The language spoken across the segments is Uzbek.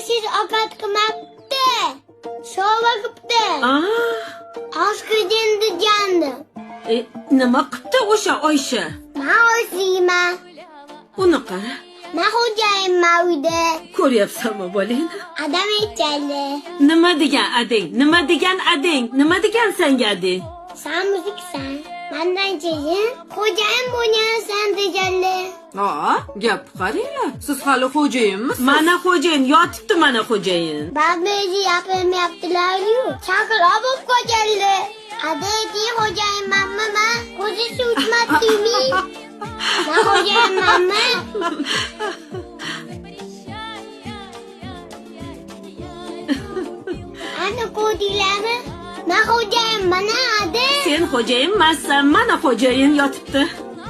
Oysiz ovqat qilmabdi. Sho'rva qilibdi. Aa, Osh qilgin degandi. Nima qilibdi o'sha Oysha? Man oysiyman. Uni qara. Man xo'jayinman uyda. Ko'ryapsanmi bolangni? Adam aytganli. Nima degan adang? Nima degan adang? Nima degan sanga adang? San muziksan. Mandan keyin xo'jayin bo'lgansan deganli. Aa, gap qaranglar. Siz hali xo'jayinmisiz? Mana xo'jayin yotibdi, mana xo'jayin. Babamni gapirmayaptilar-yu. Chaqir olib qo'yganli. Adaydi xo'jayinmanmi man? Ko'zi uchmadimi? Man xo'jayinmanmi? Ana ko'rdinglarmi? Man xo'jayinman ada. Sen xo'jayin emassan, mana xo'jayin yotibdi.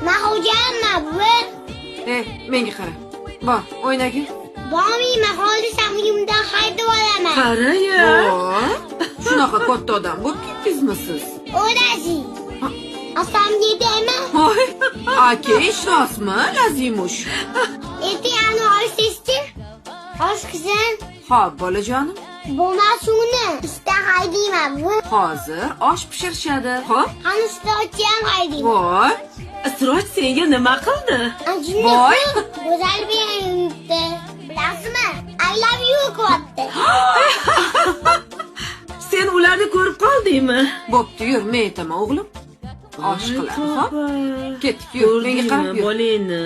Man xo'jayinman buvi. Menga qara. Bor, o'ynagin. Bormayman, hozir san uyimdan haydab olaman. Qara-ya. Voy, shunaqa katta odam bo'lib ketdingizmi siz? O'razi. Otamga deyman. Voy, aka eshitosmi, Lazimush? Ertaga ani olsizchi. Osh qilsin. Xo'p, bolajonim. Bo'lmas uni. Ishdan haydayman buvi. Hozir osh pishirishadi. Xo'p? Qani ishdan ham haydayman. Voy, Siroj senga nima qildi? Jinni Voy. Go'zal bilan yuribdi. Bilasizmi? I love you qilyapti. Sen ularni ko'rib qoldingmi? Bo'pti, yur, men aytaman, o'g'lim. Osh qiladi, xo'p? Ketdik, yur, menga qarab Ko'rdingmi yur. bolangni?